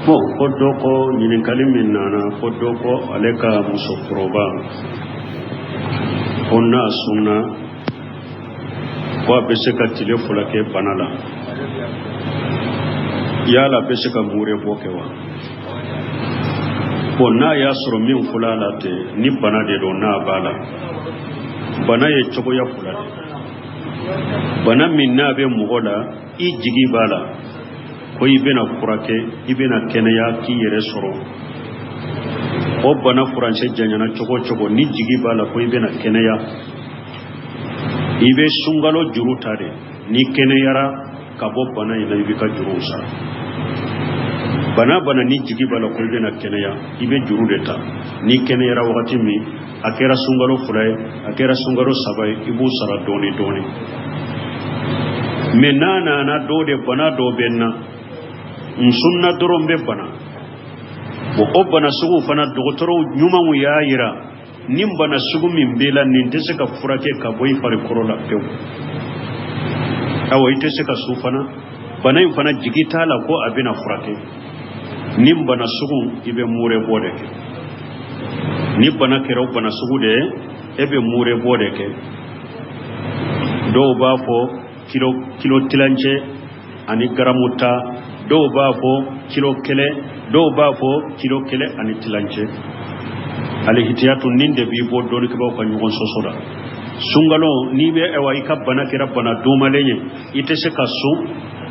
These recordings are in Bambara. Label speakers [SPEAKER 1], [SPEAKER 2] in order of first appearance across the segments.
[SPEAKER 1] Bon, ko dɔ ko ɲininkali min nana, ko dɔ ko ale ka musokɔrɔba ko n'a sunna, ko a bɛ se ka tile 2 kɛ bana la, yala a bɛ se ka muure bɔ kɛ wa? Bon, n'a y'a sɔrɔ min fɔla a la ten, ni bana de don, n'a b'a la, bana ye cogoya 2 de. Bana min n'a bɛ mɔgɔ la, i jigi b'a la ko i bɛna furakɛ, i bɛna kɛnɛya k'i yɛrɛ sɔrɔ, o bana furancɛ janyana cogo o cogo, ni jigi b'a la ko i bɛna kɛnɛya, i bɛ sunkalo juru ta de. N'i kɛnɛyara ka bɔ bana in na, i b'i ka juruw sara. Bana ni jigi b'a la ko i bɛna kɛnɛya, i bɛ juru de ta. N'i kɛnɛyara wagati min, a kɛra sunkalo 2 ye, a kɛra sunkalo 3 ye, i b'u sara dɔɔni dɔɔni. Mɛ n'a nana dɔw de bana dɔw bɛ n na, n sunna dɔrɔn n bɛ bana. Bon, o bana sugu fana, dɔgɔtɔrɔw ɲumanw y'a yira nin bana sugu min b'i la, nin tɛ se ka furakɛ ka bɔ i farikolo la pewu. Awa, i tɛ se ka sun fana, bana in fana jigi t'a la ko a bɛna furakɛ. Nin bana sugu, i bɛ muure bɔ de kɛ. Ni bana kɛra o bana sugu de ye, e bɛ muure bɔ de kɛ. Dɔw b'a fɔ kilo tilancɛ ani garamu 10, dɔw b'a fɔ kilo 1, dɔw b'a fɔ kilo 1 ani tilancɛ. Alihitiyatu nin de b'i bɔ dɔnnikɛbaaw ka ɲɔgɔn sɔsɔ la. Sunkalo, n'i bɛ, ayiwa, i ka bana kɛra bana domalen ye, i tɛ se ka sun,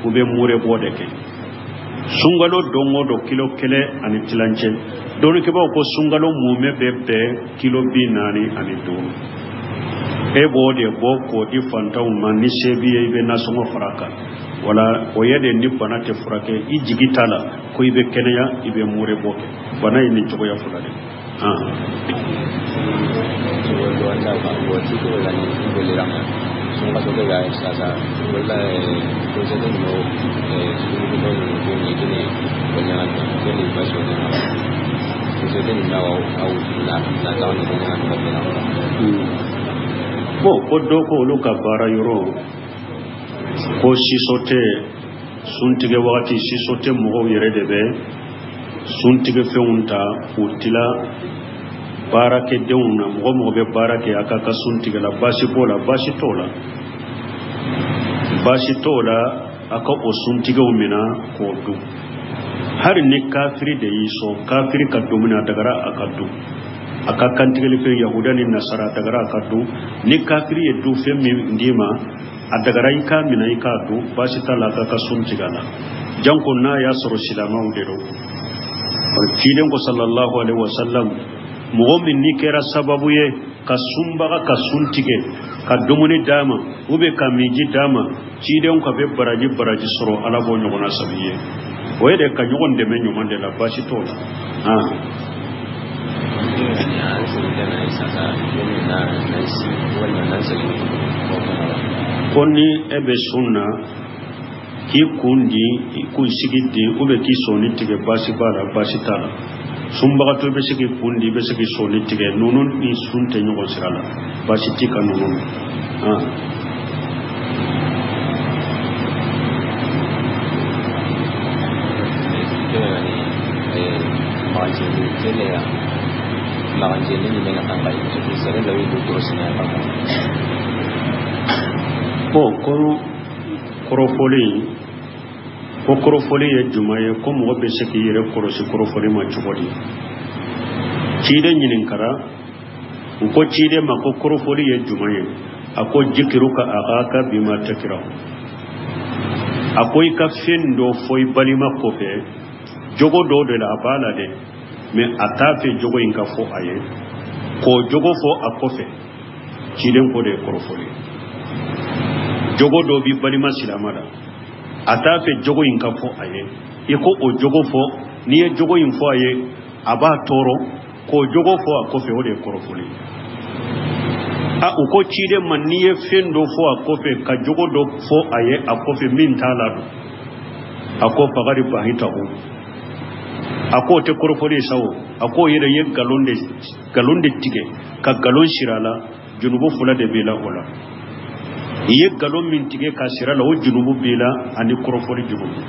[SPEAKER 1] u bɛ muure bɔ de kɛ. Sunkalo don o don kilo 1 ani tilancɛ. Dɔnnikɛbaaw ko sunkalo mumɛ bɛ bɛn kilo 45. E b'o de bɔ k'o di fantanw ma. Ni se b'i ye, i bɛ nasɔngɔ fara a kan. Wala o ye de ni bana tɛ furakɛ, i jigi t'a la ko i bɛ kɛnɛya, i bɛ muure bɔ kɛ. Bana ye nin cogoya 2 de. Bon, ko dɔ ko olu ka baara yɔrɔ ko siso tɛ suntigɛ wagati, siso tɛ, mɔgɔw yɛrɛ de bɛ suntigɛ fɛnw ta k'u tila baarakɛdenw na. Mɔgɔ mɔgɔ bɛ baara kɛ, a ka sun tigɛ la, baasi b'o la? Baasi t'o la, baasi t'o la. A ka o suntigɛw minɛ k'o dun. Hali ni kafiri de y'i sɔn, kafiri ka dumuni a dagara a ka dun, a ka kantigɛli fɛn, yahuda ni nasara, a dagara a ka dun. Ni kafiri ye dunfɛn min d'i ma, a dagara i k'a minɛ i k'a dun, baasi t'a la a ka sun tigɛ a la, janko n'a y'a sɔrɔ silamɛw de don. Ciden ko sallallahu alaihi wasallam, mɔgɔ min n'i kɛra sababu ye ka sunbaga ka sun tigɛ, ka dumuni d'a ma ou bien ka minji d'a ma, ciden ko a bɛ baraji baraji sɔrɔ, Ala b'o ɲɔgɔnna saba i ye. O ye de ka ɲɔgɔn dɛmɛ ɲuman de la, baasi t'o la. Ko ni e bɛ sun na, k'i kun di, i kun sigi di, ou bien k'i sɔni tigɛ, baasi b'a la? Baasi t'a la. Sunbagatɔ bɛ se k'i kun di, i bɛ se k'i sɔni tigɛ, ninnu ni sun tɛ ɲɔgɔn sira la, baasi t'i kan ninnu na. Bon, ko kɔrɔfɔli, ko kɔrɔfɔli ye jumɛn ye? Ko mɔgɔ bɛ se k'i yɛrɛ kɔlɔsi kɔrɔfɔli ma cogo di? Ciden ɲininkara, u ko ciden ma ko kɔrɔfɔli ye jumɛn ye? A ko jikiruka akaka bima takirahu. A ko i ka fɛn dɔ fɔ i balima kɔfɛ, jogo dɔ de la a b'a la dɛ, mɛ a t'a fɛ jogo in ka fɔ a ye, k'o jogo fɔ a kɔfɛ. Ciden k'o de ye kɔrɔfɔli ye. Jogo dɔ b'i balima silama la, a t'a fɛ jogo in ka fɔ a ye, i ko o jogo fɔ. N'i ye jogo in fɔ a ye, a b'a tɔɔrɔ, k'o jogo fɔ a kɔfɛ, o de ye kɔrɔfɔli ye. A u ko ciden ma, n'i ye fɛn dɔ fɔ a kɔfɛ, ka jogo dɔ fɔ a ye a kɔfɛ min t'a la dun? A ko fakadi bahitahu. A ko o tɛ kɔrɔfɔli ye sa o. A ko o yɛrɛ ye nkalon de tigɛ ka nkalon siri a la, junubu 2 de b'i la o la. I ye nkalon min tigɛ ka siri a la, o junubu b'i la, ani kɔrɔfɔli junubu.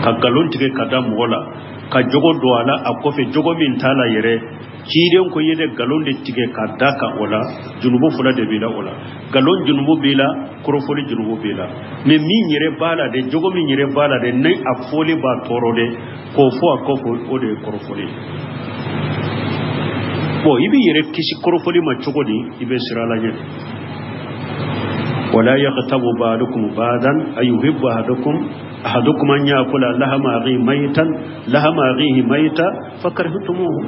[SPEAKER 1] Ka nkalon tigɛ ka da mɔgɔ la, ka jogo don a la a kɔfɛ, jogo min t'a la yɛrɛ. Ciden ko i ye de nkalon de tigɛ ka da kan, o la junubu fila de b'i la. O la nkalon junubu b'i la, kɔrɔfɔli junubu b'i la. Mais min yɛrɛ b'a la de, jogo min yɛrɛ b'a la de, ni a fɔli b'a tɔɔrɔ de, k'o fɔ a kɔfɛ, o de ye kɔrɔfɔli ye. Bon, i b'i yɛrɛ kisi kɔrɔfɔli ma cogo di? I bɛ siran Ala ɲɛ. Wala yaghtabu ba'dukum ba'dan ayuhibbu ahadukum an yakula lahama akhihi mayitan lahama akhihi mayita fakarihtumuhu.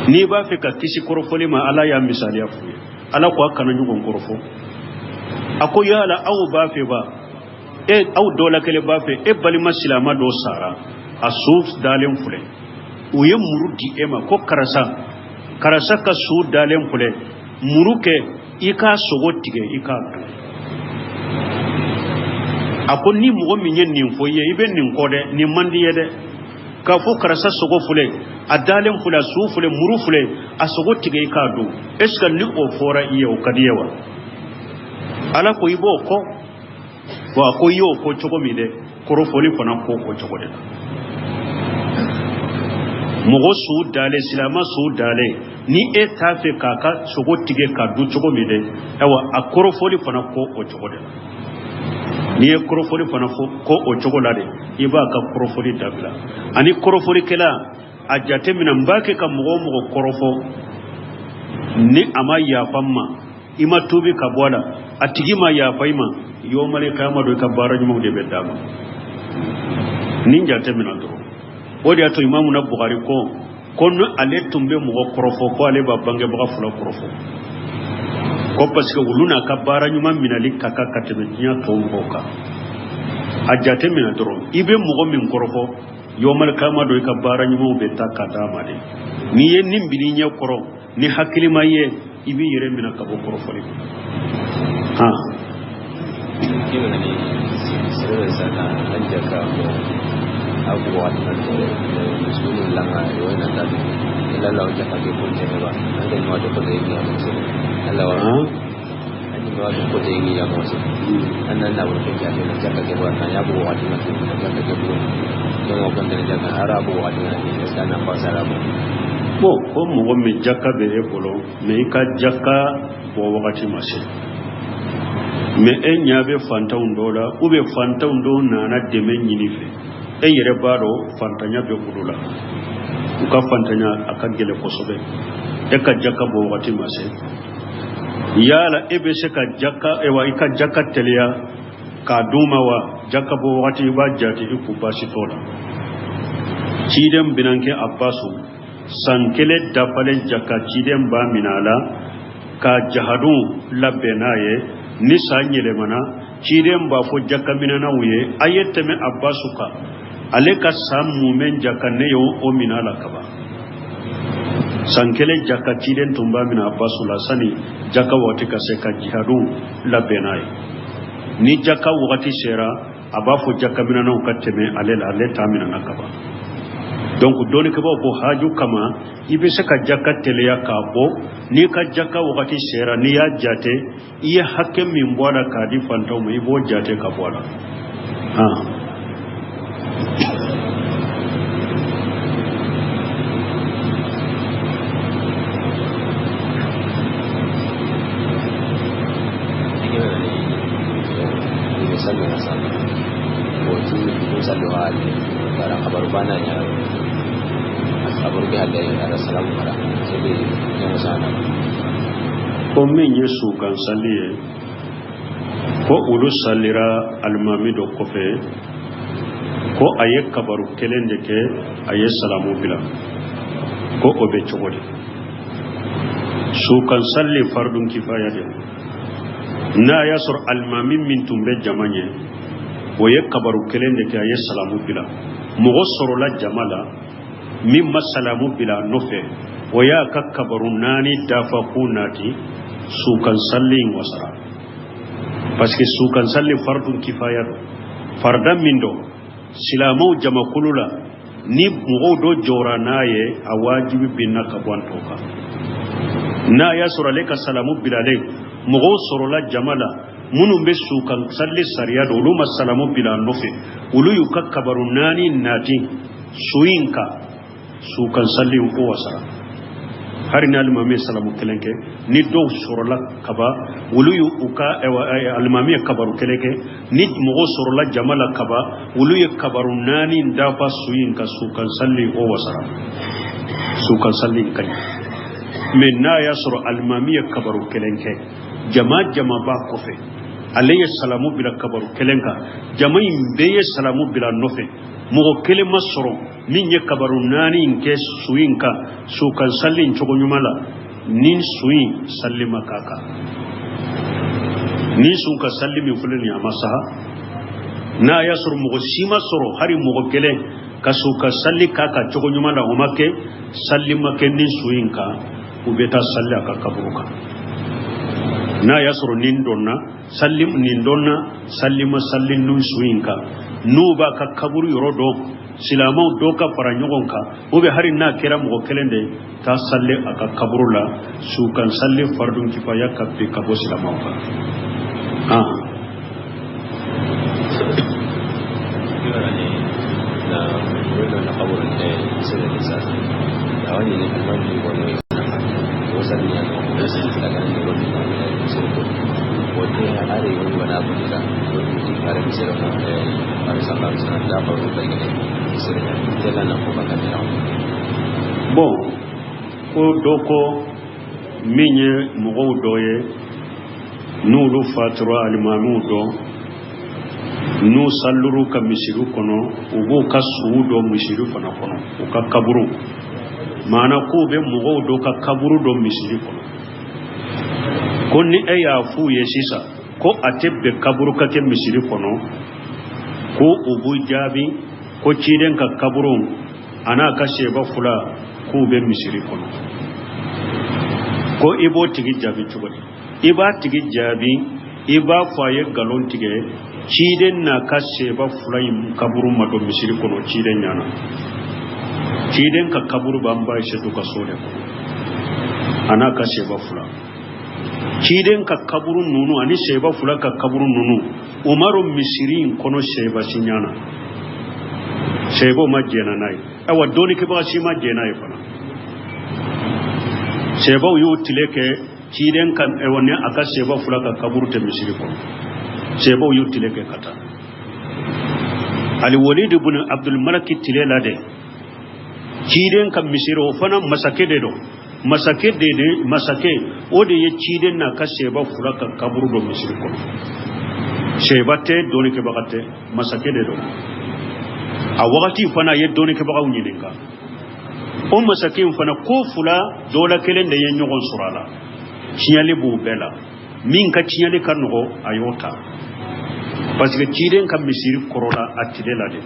[SPEAKER 1] N'i b'a fɛ ka kisi kɔrɔfɔli ma, Ala y'a misaliya f'u ye. Ala ko a kana ɲɔgɔn kɔrɔfɔ. A ko yala aw b'a fɛ ba, e aw dɔ la kelen b'a fɛ e balima silama dɔ sara, a su dalen filɛ, u ye muru di e ma ko karisa, karisa ka su dalen filɛ, muru kɛ i k'a sogo tigɛ i k'a dun. A ko ni mɔgɔ min ye nin fɔ i ye, i bɛ nin kɔ dɛ, nin man di i ye dɛ, k'a fɔ karisa sogo filɛ, a dalen filɛ, a su filɛ, muru filɛ, a sogo tigɛ i k'a dun. Est ce que ni o fɔra i ye, o ka di i ye wa? Ala ko i b'o kɔ. Bon, a ko i y'o kɔ cogo min dɛ, kɔrɔfɔli fana kɔ o cogo de la. Mɔgɔ su dalen, silama su dalen, ni e t'a fɛ k'a ka sogo tigɛ k'a dun cogo min dɛ, ayiwa, a kɔrɔfɔli fana kɔ o cogo de la. N'i ye kɔrɔfɔli fana fɔ kɔ o cogo la de, i b'a ka kɔrɔfɔli dabila. Ani kɔrɔfɔlikɛla, a jateminɛ, n b'a kɛ ka mɔgɔ o mɔgɔ kɔrɔfɔ, ni a ma yafa n ma, i ma tuubi ka bɔ a la, a tigi ma yafa i ma, yomali kiyama don, i ka baara ɲumanw de bɛ d'a ma. Nin jateminɛ dɔrɔn. O de y'a to Imamu na Bukari ko ni ale tun bɛ mɔgɔ kɔrɔfɔ, ko ale b'a bangebaga fila kɔrɔfɔ, ko parce que olu n'a ka baara ɲuman minɛli ka kan ka tɛmɛ diɲɛ tɔw mɔgɔw kan. A jateminɛ dɔrɔn, i bɛ mɔgɔ min kɔrɔfɔ, yomali kiyama don, i ka baara ɲumanw bɛ ta ka d'a ma de. N'i ye nin bil'i ɲɛ kɔrɔ, ni hakilima ye, i b'i yɛrɛ minɛ ka bɔ kɔrɔfɔli ma. Han, bon, ko mɔgɔ min jaka bɛ e bolo, mais i ka jaka bɔ wagati ma se, mais e ɲɛ bɛ fantanw dɔw la, ou bien fantanw dɔw nana dɛmɛ ɲini fɛ, e yɛrɛ b'a dɔn fantanya bɛ olu la, u ka fantanya a ka gɛlɛn kosɛbɛ, e ka jaka bɔ wagati ma se, yala e bɛ se ka jaka, wa i ka jaka teliya k'a d'u ma wa? Jaka bɔ wagati i b'a jate i k'u baasi t'o la. Ciden binankɛ Abasu, san kelen dafalen jaka ciden b'a minɛ a la ka jahadu labɛn n'a ye. Ni san yɛlɛmana, ciden b'a fɔ jakaminɛnaw ye, a ye tɛmɛ Abasu kan, ale ka san mumɛ jaka ne ye o minɛ a la kaban. San kelen jaka ciden tun b'a minɛ Abasu la sani jaka waati ka se ka jihadu labɛn n'a ye. Ni jaka wagati sera, a b'a fɔ jakaminɛnaw ka tɛmɛ ale la, ale t'a minɛna kaban. Donc dɔnnikɛbaaw ko haju kama, i bɛ se ka jaka teliya k'a bɔ. N'i ka jaka wagati sera, n'i y'a jate, i ye hakɛ min bɔ a la k'a di fantanw ma, i b'o jate ka bɔ a la. Han, Ko min ye sukan sali ye, ko olu salira alimami dɔ kɔfɛ, ko a ye kabaru kelen de kɛ, a ye salamu bila, ko o bɛ cogo di? Sukan sali faridun kifaya de, n'a y'a sɔrɔ alimami min tun bɛ jama ɲɛ, o ye kabaru kelen de kɛ, a ye salamu bila, mɔgɔ sɔrɔla jama la min ma salamu bila a nɔfɛ, o y'a ka kabaru naani dafa k'u nati, sukan salli in wasara, parce que sukan salli fardun kifaya don. Farida min don silamɛw jamakulu la, ni mɔgɔw dɔ jɔra n'a ye, a wajibi binna ka bɔ an tɔw kan. N'a y'a sɔrɔ ale ka salamu bilalen, mɔgɔw sɔrɔla jama la Minnu bɛ su kan salli sariya dɔn, olu ma salamu bila a nɔfɛ, olu y'u ka kabaru naani nati su in kan. Su kan salli o wasara, hari ni alimami ye salamu kelen kɛ, ni dɔw sɔrɔla kaba, olu y'u ka alimami ye kabaru kelen kɛ, ni mɔgɔ sɔrɔla jama la kaba, olu ye kabaru naani dafa su in kan. Su kan salli o wasara, su kan salli in ka ɲi. Mɛ n'a y'a sɔrɔ alimami ye kabaru kelen kɛ, jama jama b'a kɔfɛ, ale ye salamu bila kabaru kelen kan, jama in bɛɛ ye salamu bila nɔfɛ, mɔgɔ kelen ma sɔrɔ min ye kabaru naani in kɛ su in kan, su kan salli in cogo ɲuman la, ni su in salli ma k'a kan, ni su ka salli min filɛ nin ye, a ma saha. N'a y'a sɔrɔ mɔgɔ si ma sɔrɔ, hali mɔgɔ kelen ka su ka salli k'a kan cogo ɲuman la, o ma kɛ, salli ma kɛ ni su in kan, u bɛ taa salli a ka kaburu kan. N'a y'a sɔrɔ nin dɔnna salli, nin dɔnna salli ma salli ni su in kan, n'u b'a ka kaburu yɔrɔ dɔn, silamɛw dɔ ka fara ɲɔgɔn kan, ou bien hali n'a kɛra mɔgɔ kelen de ye, taa salli a ka kaburu la. Su kan salli faridun kifaya ka bin ka bɔ silamɛw kan. Bon, ko dɔ ko min ye mɔgɔw dɔ ye, n'olu fatura alimamiw dɔn, n'u salluru ka misiri kɔnɔ, u b'u ka suw don misiri fana kɔnɔ, u ka kaburu, maana k'u bɛ mɔgɔw dɔ ka kaburu don misiri kɔnɔ. Ko ni e y'a f'u ye sisan ko a tɛ bɛn kaburu ka kɛ misiri kɔnɔ, ko u b'u jaabi ko ciden ka kaburu a n'a ka seba fila k'u bɛ misiri kɔnɔ. Ko i b'o tigi jaabi cogo di? I b'a tigi jaabi, i b'a fɔ a ye nkalon tigɛ, ciden n'a ka seba fila in kaburu ma don misiri kɔnɔ ciden ɲana. Ciden ka kaburu b'an ba Aisatu ka so de kɔnɔ, a n'a ka seba fila. Ciden ka kaburu ninnu ani seba fila ka kaburu ninnu, u ma don misiri in kɔnɔ seba si ɲana, sebaw ma jɛna n'a ye, ayiwa dɔnnikɛbaga si ma jɛn n'a ye fana. Sebaw y'o tile kɛ ciden ka, ayiwa, ni a ka seba fila ka kaburu tɛ misiri kɔnɔ, sebaw y'o tile kɛ ka taa. Aliwalid ibn Abdulmalaki tile la dɛ, ciden ka misiri, o fana masakɛ de don, masakɛ de masakɛ o de ye ciden n'a ka seba fila ka kaburu don misiri kɔnɔ. Seba tɛ, dɔnnikɛbaga tɛ, masakɛ de don. A wagati fana a ye dɔnnikɛbagaw ɲininka. O masakɛ in fana ko fila dɔ la kelen de ye ɲɔgɔn sɔrɔ a la, tiɲɛli b'u bɛɛ la, min ka tiɲɛli ka nɔgɔ a y'o ta, parce que ciden ka misiri kɔrɔla a tile la de,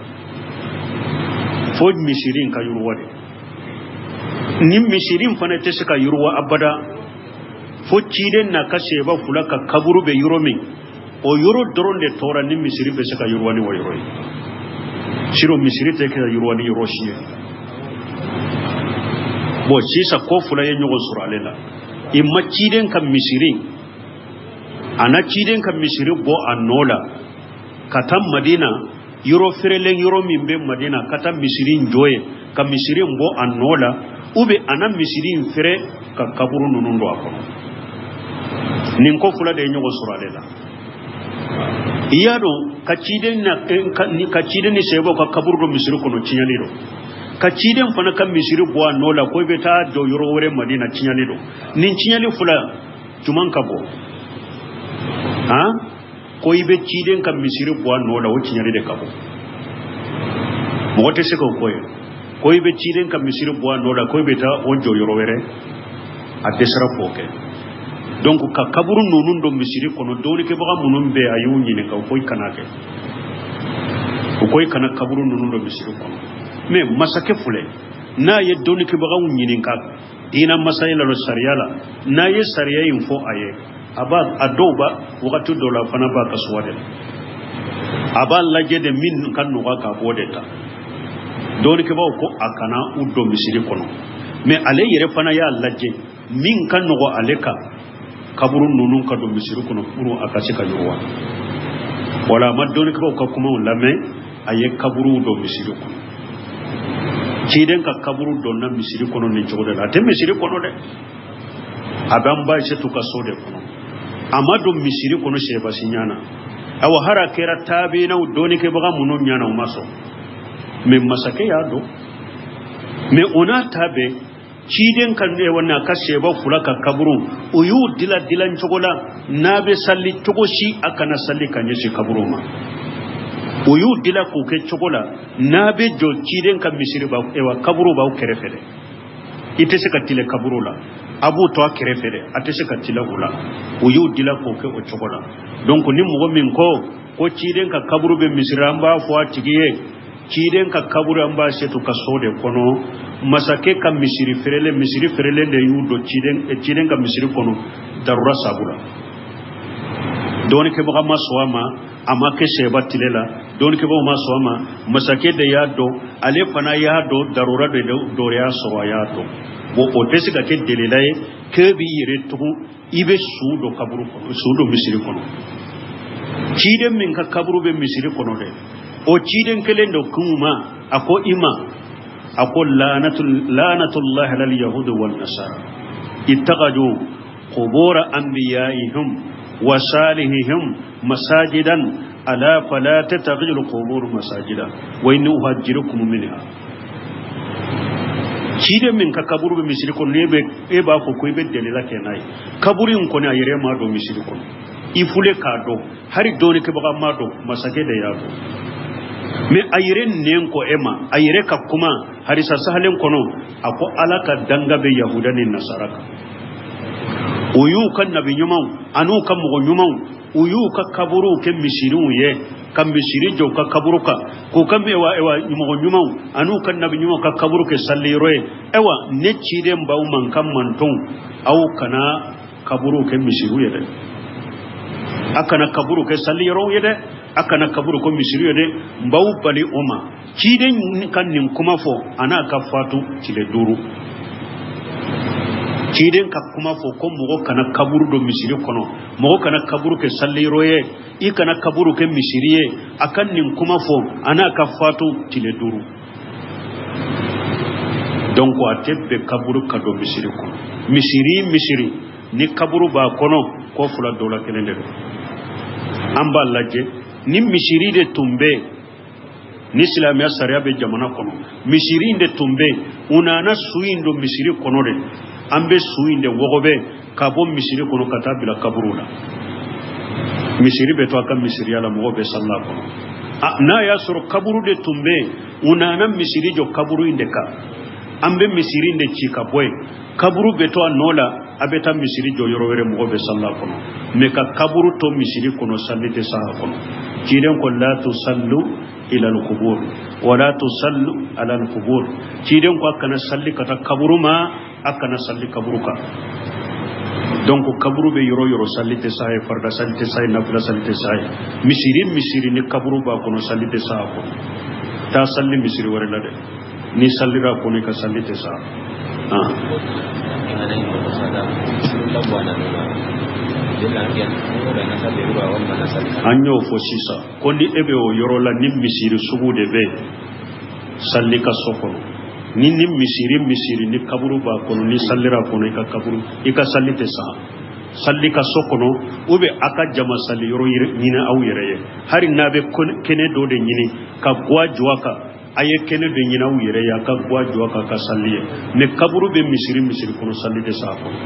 [SPEAKER 1] fo misiri in ka yiriwa de. Ni misiri in fana tɛ se ka yiriwa abada fo ciden n'a ka seba fila ka kaburu bɛ yɔrɔ min, o yɔrɔ dɔrɔn de tora ni misiri bɛ se ka yiriwa ni o yɔrɔ ye. Sinon misiri tɛ ka yiriwa ni yɔrɔ si ye. Bon, sisan ko fila ye ɲɔgɔn sɔrɔ ale la, i ma ciden ka misiri, a na ciden ka misiri bɔ a nɔ la ka taa Madina, yɔrɔ feerelen yɔrɔ min bɛ Madina, ka taa misiri in jɔ yen, ka misiri in bɔ a nɔ la, ou bien a na misiri in feere ka kaburu ninnu don a kɔnɔ. Nin ko fila de ye ɲɔgɔn sɔrɔ ale la. I y'a dɔn ka ciden na, ka ciden ni sebaw ka kaburu don misiri kɔnɔ, tiɲɛli don. Ka ciden fana ka misiri bɔ a nɔ la ko i bɛ taa jɔ yɔrɔ wɛrɛ Madina, tiɲɛli don. Nin tiɲɛli fila juman ka bɔ han? Ko i bɛ ciden ka misiri bɔ a nɔ la, o tiɲɛli de ka bon, mɔgɔ tɛ se k'o ko ye. Ko i bɛ ciden ka misiri bɔ a nɔ la ko i bɛ taa o jɔ yɔrɔ wɛrɛ, a dɛsɛra k'o kɛ. Donc ka kaburu ninnu don misiri kɔnɔ, dɔnnikɛbaga minnu bɛ yen, a y'u ɲininka, u ko i kana kɛ, u ko i kana kaburu ninnu don misiri kɔnɔ. Mais masakɛ filɛ, n'a ye dɔnnikɛbagaw ɲininka diina masayila la, sariya la, n'a ye sariya in fɔ a ye, a b'a a dɔw ba wagati dɔ la fana b'a ka suwa de la, a b'a lajɛ de min ka nɔgɔ k'a b'o de ta. Dɔnnikɛbaaw ko a kana u don misiri kɔnɔ, mais ale yɛrɛ fana y'a lajɛ min ka nɔgɔ ale kan. Kaburu ninnu ka don misiri kɔnɔ pour a ka se ka yiriwa. Wala a ma dɔnnikɛbaaw ka kumaw lamɛn, a ye kaburuw don misiri kɔnɔ. Ciden ka kaburu donna misiri kɔnɔ nin cogo de la. A tɛ misiri kɔnɔ dɛ, a bɛ an ba Aisatu ka so de kɔnɔ. A ma don misiri kɔnɔ sɛbasi ɲana. Awa hari a kɛra taabinaw dɔnnikɛbaga minnu ɲana, u ma sɔn. Mais masakɛ y'a don. Mais o n'a ta bɛɛ, ciden ka n'a ka sɛba fila ka kaburu, u y'u dila dilan cogo la n'a bɛ sali cogo si, a kana sali ka ɲɛsin kaburu ma. U y'u dila k'u kɛ cogo la n'a bɛ jɔ ciden ka misiri b'aw, ewa kaburu b'aw kɛrɛfɛ dɛ, i tɛ se ka tile kaburu la, a b'u to a kɛrɛfɛ dɛ, a tɛ se ka tile u la. U y'u dila k'o kɛ o cogo la. Donc ni mɔgɔ min ko ciden ka kaburu bɛ misiri, an b'a fɔ a tigi ye ciden ka kaburu an ba Aisatu ka so de kɔnɔ. Masakɛ ka misiri feerelen, misiri feerelen de y'u don ciden ka misiri kɔnɔ darura sabu la. Dɔnnikɛbaga ma sɔn a ma, a ma kɛ sɛba tile la, dɔnnikɛbagaw ma sɔn a ma, masakɛ de y'a dɔn, ale fana y'a dɔn, darura de dɔ y'a sɔrɔ a y'a dɔn. Bon, o tɛ se ka kɛ delila ye k'e b'i yɛrɛ tugun i bɛ su don kaburu kɔnɔ, su don misiri kɔnɔ. Ciden min ka kaburu bɛ misiri kɔnɔ dɛ, o ciden kelen de kun ma a ko i ma, a ko lanatullahi alal yahudi wal nasara ittakhadhu qubura anbiya'ihim wa salihihim masajidan ala fala tattakhidul qubur masajida wa inni uhajjirukum minha. Ciden min ka kaburu bɛ misiri kɔnɔ, e b'a fɔ ko i bɛ delila kɛ n'a ye, kaburu in kɔni a yɛrɛ ma don misiri kɔnɔ, i fule k'a dɔn, hari dɔnnikɛbaga ma dɔn, masakɛ de y'a dɔn. Mais a yɛrɛ nɛn ko e ma, a yɛrɛ ka kuma harisa sahalen kɔnɔ, a ko Ala ka danga bɛ yahuda ni nasara kan, u y'u ka nabi ɲumanw an'u ka mɔgɔ ɲumanw, u y'u ka kaburuw kɛ misiriw ye, ka misiri jɔ u ka kaburu kan, k'u ka ewa mɔgɔ ɲumanw an'u ka nabi ɲumanw ka kaburu kɛ saliyɔrɔ ye. Ewa ne ciden b'aw ma, n ka mantɔnw, aw kana kaburuw kɛ misiriw ye dɛ, a kana kaburu kɛ saliyɔrɔw ye dɛ, a kana kaburu kɛ misiri ye dɛ, n b'aw bali o ma. Ciden ka nin kuma fɔ a n'a ka fatu tile 5. Ciden ka kuma fɔ ko mɔgɔ kana kaburu don misiri kɔnɔ, mɔgɔ kana kaburu kɛ saliyɔrɔ ye, i kana kaburu kɛ misiri ye, a ka nin kuma fɔ a n'a ka fatu tile 5. Donc a tɛ bɛn kaburu ka don misiri kɔnɔ. Misiri ni kaburu b'a kɔnɔ, ko fila dɔ la kelen de don. An b'a lajɛ ni misiri de tun bɛ yen, ni silamɛya sariya bɛ jamana kɔnɔ, misiri in de tun bɛ yen, u nana su in don misiri kɔnɔ de, an bɛ su in de wɔgɔbɛ ka bɔ misiri kɔnɔ ka taa bila kaburu la. Misiri bɛ to a ka misiriya la, mɔgɔw bɛ sali a kɔnɔ. N'a y'a sɔrɔ kaburu de tun bɛ yen, u nana misiri jɔ kaburu in de kan, an bɛ misiri in de ci ka bɔ yen, kaburu bɛ to a nɔ la, a bɛ taa misiri jɔ yɔrɔ wɛrɛ, mɔgɔ bɛ sali a kɔnɔ. Mais ka kaburu to misiri kɔnɔ, sali tɛ sa a kɔnɔ. Ciden ko la tusallu ila al-qubur wa la tusallu ala al-qubur. Ciden ko a kana sali ka taa kaburu ma, a kana sali kaburu kan. Donc kaburu bɛ yɔrɔ yɔrɔ, sali tɛ sa ye, farida sali tɛ sa ye, nafila sali tɛ sa ye. Misiri ni kaburu b'a kɔnɔ, sali tɛ sa a kɔnɔ. Taa sali misiri wɛrɛ la dɛ, ni salira a kɔnɔ, i ka sali tɛ sa. An y'o fɔ sisan ko ni e bɛ o yɔrɔ la, ni misiri sugu de bɛ yen, sali ka so kɔnɔ, ni misiri ni kaburu b'a kɔnɔ, ni salira kɔnɔ, i ka kaburu, i ka sali tɛ sa. Sali ka so kɔnɔ, u bɛ a ka jama sali yɔrɔ ɲini aw yɛrɛ ye, hali n'a bɛ kɛnɛ dɔ de ɲini ka guwa jɔ a kan, a ye kɛnɛ dɔ ɲini aw yɛrɛ ye, a ka guwa jɔ a kan ka sali ye. Mais kaburu bɛ misiri kɔnɔ, sali tɛ sa a kɔnɔ.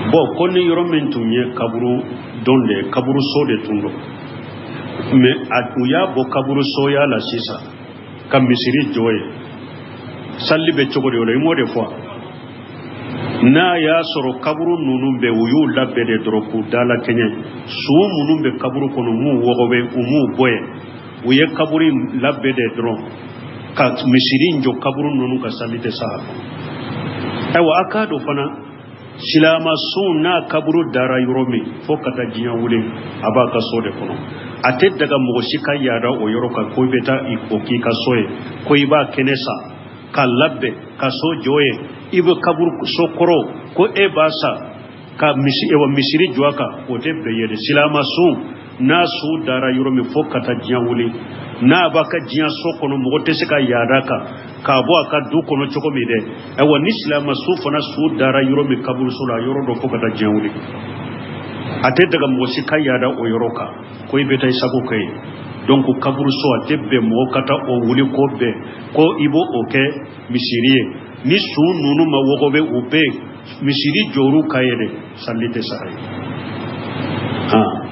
[SPEAKER 1] Bon, ko ni yɔrɔ min tun ye kaburu don de ye, kaburu so de tun don, mais u y'a bɔ kaburu soya la sisan ka misiri jɔ yen, sali bɛ cogo di o la? I m'o de fɔ. N'a y'a sɔrɔ kaburu ninnu bɛ, u y'u labɛn de dɔrɔn k'u da la kɛɲɛ, su minnu bɛ kaburu kɔnɔ, u m'u wɔgɔbɛ, u m'u bɔ yen, u ye kaburu in labɛn de dɔrɔn ka misiri in jɔ kaburu ninnu ka sali tɛ sa a kɔnɔ. Ayiwa, a k'a dɔn fana, silama su n'a kaburu dara yɔrɔ min, fo ka taa diɲɛ wuli, a b'a ka so de kɔnɔ. A tɛ daga mɔgɔ si ka yaada o yɔrɔ kan ko i bɛ taa o k'i ka so ye, ko i b'a kɛnɛ san ka labɛn ka so jɔ ye, i bɛ kaburu so kɔrɔ ko e b'a san ka misi, ewa, misiri jɔ a kan. O tɛ bɛn ye dɛ. Silama su n'a su dara yɔrɔ min, fo ka taa diɲɛ wuli, n'a b'a ka diɲɛ so kɔnɔ, mɔgɔ tɛ se ka yaada kan k'a bɔ a ka du kɔnɔ cogo min dɛ. Ayiwa, ni silama su fana su dara yɔrɔ min, kaburuso la, yɔrɔ dɔ, fo ka taa diɲɛ wuli, a tɛ daga mɔgɔ si ka yaada o yɔrɔ kan ko i bɛ taa i sago kɛ yen. Donc kaburuso, a tɛ bɛn mɔgɔ ka taa o wuli ko bɛn ko i b'o o kɛ misiri ye. Ni su ninnu ma wɔgɔbɛ, u bɛ misiri jɔr'u ka ye dɛ, sali tɛ sara ye. Ah.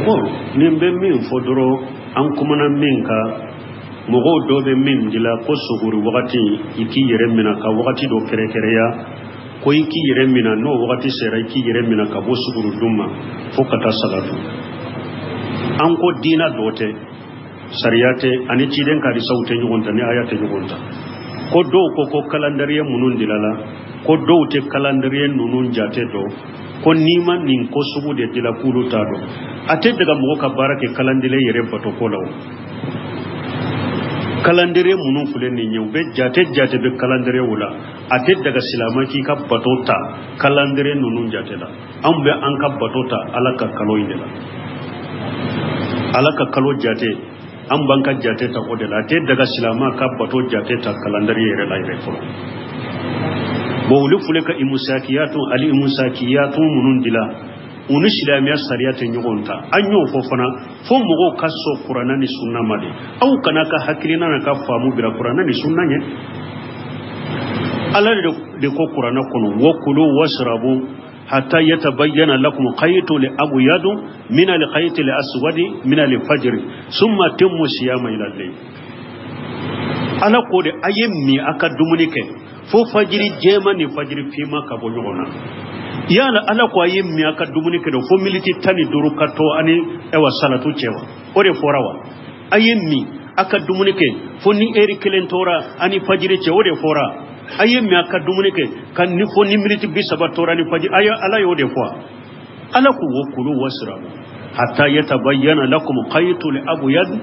[SPEAKER 1] Bon, nin bɛ min fɔ dɔrɔn, an kumana min kan, mɔgɔw dɔ bɛ min dila ko suguri wagati, i k'i yɛrɛ minɛ ka wagati dɔ kɛrɛkɛrɛya, ko i k'i yɛrɛ minɛ, n'o wagati sera, i k'i yɛrɛ minɛ ka bɔ suguri dun ma fo ka taa salatu. An ko diina dɔ tɛ, sariya tɛ, ani ciden ka hadisaw tɛ ɲɔgɔn ta, ni aya tɛ ɲɔgɔn ta. Ko dɔw ko ko calendrier minnu dila la, ko dɔw tɛ calendrier ninnu jate dɔn, ko n'i ma nin ko sugu de dila, k'olu t'a dɔn. A tɛ daga mɔgɔ ka baara kɛ calendrier yɛrɛ bato ko la. O calendrier minnu filɛ nin ye, u bɛ jate jate bɛ calendrier o la. A tɛ daga silama k'i ka bato ta calendrier ninnu jate la. Anw bɛ an ka bato ta Ala ka kalo in de la, Ala ka kalo jate, an b'an ka jate ta o de la. A tɛ daga silama ka bato jate ta calendrier yɛrɛ la yɛrɛ fɔlɔ. Bon, olu filɛ ka imusakiyatu ali imusakiyatu minnu dila, u ni silamɛya sariya tɛ ɲɔgɔn ta. An y'o fɔ fana, fo mɔgɔw ka sɔn kuranɛ ni sunna ma de. Aw kana ka hakilina n'a ka faamu bila kuranɛ ni sunna ɲɛ. Ala de ko kuranɛ kɔnɔ: wa kulu wasrabu hatta yatabayyana lakum khaytu li abyadu min al khayti al aswadi min al fajr summa timmu siyama ila al-layl. Ala ko de, a ye min, a ka dumuni kɛ fo fajiri jɛma ni fajiri finma ka bɔ ɲɔgɔn na. Yala Ala ko a ye min, a ka dumuni kɛ fo miniti 15 ka to ani ɛwa salatu cɛ wa? O de fɔra wa? A ye min, a ka dumuni kɛ fo ni eri kelen tora ani fajiri cɛ, o de fɔra? A ye min, a ka dumuni kɛ ka ni fo ni miniti 30 tora ni fajiri, a ye, Ala y'o de fɔ? Ala ko: wa kulu wasrabu hatta yatabayyana lakum khaytul abyad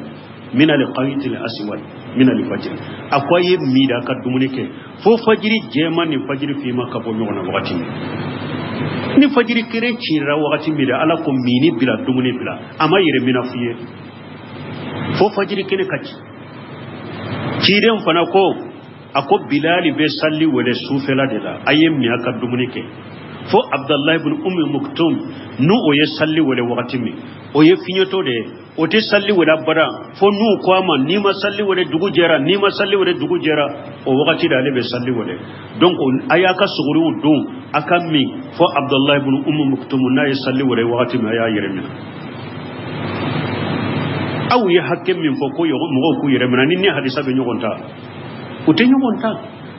[SPEAKER 1] min al khaytil aswad min al fajr. A ko a ye min da, a ka dumuni kɛ fo fajiri jɛma ni fajiri finma ka bɔ ɲɔgɔn na wagati min. Ni fajiri kelen cira wagati min da, Ala ko minni bila, dumuni bila. A ma yɛrɛ mina f'i ye fo fajiri kelen ka ci. Ciden fana ko, a ko Bilali bɛ sali wele sufɛla de la, a ye min, a ka dumuni kɛ fo Abdalahi ibn Ummi Muktum n'u o ye sali wele wagati min. O ye fiɲɛtɔ de ye, o tɛ sali wele abada fo n'u ko a ma: n'i ma sali wele, dugu jɛra, n'i ma sali wele, dugu jɛra. O wagati de ale bɛ sali wele. Donc a y'a ka suguriw dun, a ka min fo Abdalahi ibn Ummi Muktum n'a ye sali wele wagati min, a y'a yɛrɛ minɛ. Aw ye hakɛ min fɔ ko mɔgɔw k'u yɛrɛ minɛ, ni hadisa bɛ ɲɔgɔn ta, u tɛ ɲɔgɔn ta.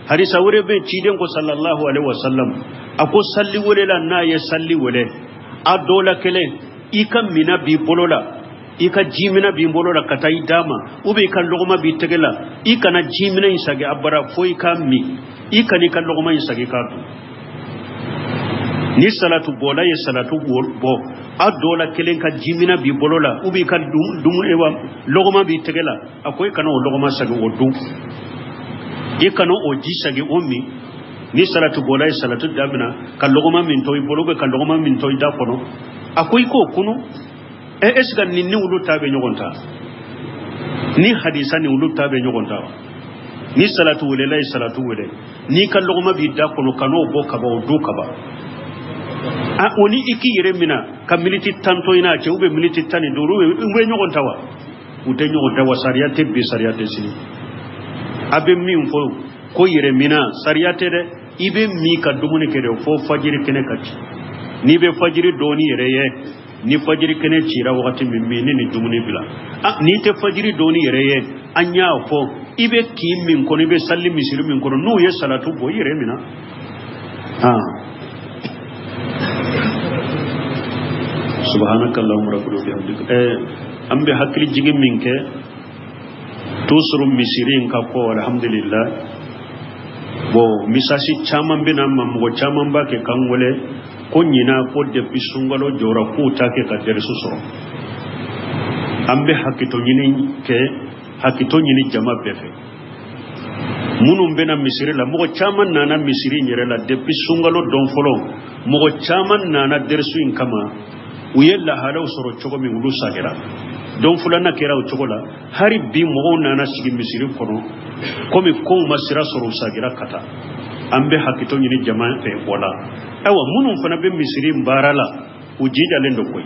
[SPEAKER 1] Hadisa wɛrɛ bɛ, ciden ko sallallahu alaihi wasallam, a ko sali welela n'a ye sali wele, a dɔ la kelen, i ka mina b'i bolo la, i ka jimina b'i bolo la ka taa i d'a ma, ou bien i ka lɔgɔma b'i tɛgɛ la, i kana jimina in sagi abada fo i ka min, i kana i ka lɔgɔma in sagi k'a dun. Ni salatu bɔla ye salatu bɔ, a dɔ la kelen ka jimina b'i bolo la, ou bien i ka dumuni wa lɔgɔma b'i tɛgɛ la, a ko i kana o lɔgɔma sagi o dun, i kana o ji sagi o min. Ni salatu bɔla ye salatu damina ka lɔgɔma min to i bolo, ou bien ka lɔgɔma min to i da kɔnɔ, a ko i k'o kunu. Ɛ, est ce que nin ni olu ta bɛ ɲɔgɔn ta? Ni hadisa ni olu ta bɛ ɲɔgɔn ta wa? Ni salatu welela ye salatu wele, n'i ka lɔgɔma b'i da kɔnɔ, ka n'o bɔ kaba, o dun kaba. A o ni i k'i yɛrɛ mina ka miniti 10 to i n'a cɛ, ou bien miniti 15, u bɛ ɲɔgɔn ta wa? U tɛ ɲɔgɔn ta wa? Sariya tɛ bi, sariya tɛ sini. A bɛ min fɔ ko yɛrɛ mina, sariya tɛ dɛ. I bɛ min ka dumuni kɛ de fo fajiri kɛnɛ ka ci. N'i bɛ fajiri dɔn n'i yɛrɛ ye, ni fajiri kɛnɛ cira wagati min, minni ni dumuni bila. Ah, n'i tɛ fajiri dɔn n'i yɛrɛ ye, an y'a fɔ, i bɛ kin min kɔnɔ, i bɛ sali misiri min kɔnɔ, n'u ye salatu bɔ, i yɛrɛ minɛ. Ah, subhanaka allahumma rabbana bihamdika. An bɛ hakili jigin min kɛ toujours misiri in ka ko, alhamdulillah. Bon, message caman bɛ na n ma, mɔgɔ caman b'a kɛ k'an wele ko ɲinan ko depuis sunkalo jɔra k'u t'a kɛ ka dɛrisu sɔrɔ. An bɛ hakɛto ɲini kɛ, hakɛto ɲini jama bɛɛ fɛ minnu bɛna misiri la. Mɔgɔ caman nana misiri in yɛrɛ la depuis sunkalo don fɔlɔ, mɔgɔ caman nana dɛrisu in kama. U ye lahalaw sɔrɔ cogo min, olu sagira. Don filanan kɛra o cogo la. Hari bi mɔgɔw nana sigi misiri kɔnɔ, komi kow ma sira sɔrɔ, u sagira ka taa. An bɛ hakɛto ɲini jama fɛ o la. Ayiwa, minnu fana bɛ misiri in baara la, u jijalen don koyi.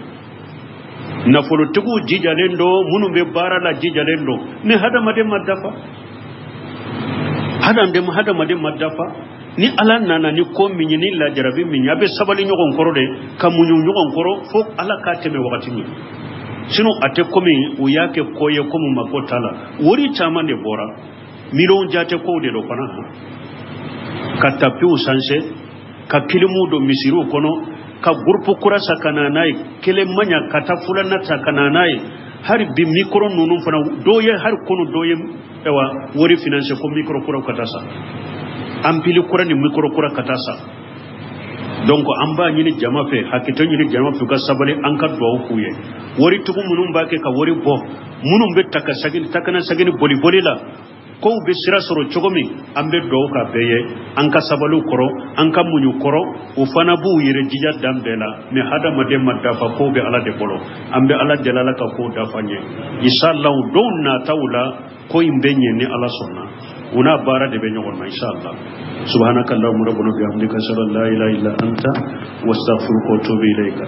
[SPEAKER 1] Nafolotigiw jijalen don, minnu bɛ baara la jijalen don. Ni hadamaden ma dafa, hadamaden ma dafa. Ni Ala nana ni ko min ye, ni lajarabi min ye, a bɛ sabali ɲɔgɔn kɔrɔ de, ka muɲu ɲɔgɔn kɔrɔ fo Ala k'a tɛmɛ wagati min. Sinon a tɛ komi u y'a kɛ ko ye komi mako t'a la. Wari caman de bɔra, miliyɔn jate kow de don fana, ka tapiw sanse, ka kilimuw don misiriw kɔnɔ, ka gurupu kura san ka na n'a ye, kelen ma ɲa ka taa filanan ta ka na n'a ye. Hali bi mikoro ninnu fana, dɔw ye hali kunu dɔw ye ayiwa wari finance ko mikoro kuraw ka taa san, ampli kura ni mikoro kura ka taa san. Donc an b'a ɲini jama fɛ, hakɛto ɲini jama fɛ, u ka sabali, an ka duwawu k'u ye. Waritigiw minnu b'a kɛ ka wari bɔ, minnu bɛ ta ka sagin takana sagin boli boli la, kow bɛ sira sɔrɔ cogo min, an bɛ duwawu k'a bɛɛ ye. An ka sabali kɔrɔ, an ka muɲu kɔrɔ, u fana b'u yɛrɛ jija dan bɛɛ la. Mais hadamaden ma dafa, kow bɛ Ala de bolo. An bɛ Ala deli, Ala ka kow dafa ɲɛ, inshallah. Don nataw la, ko in bɛ ɲɛ ni Ala sɔnna. U n'a baara de bɛ ɲɔgɔn na, inshallah. Subhanaka allahumma rabbana bihamdika, ashhadu an la ilaha illa anta wa astaghfiruka wa atubu ilayka.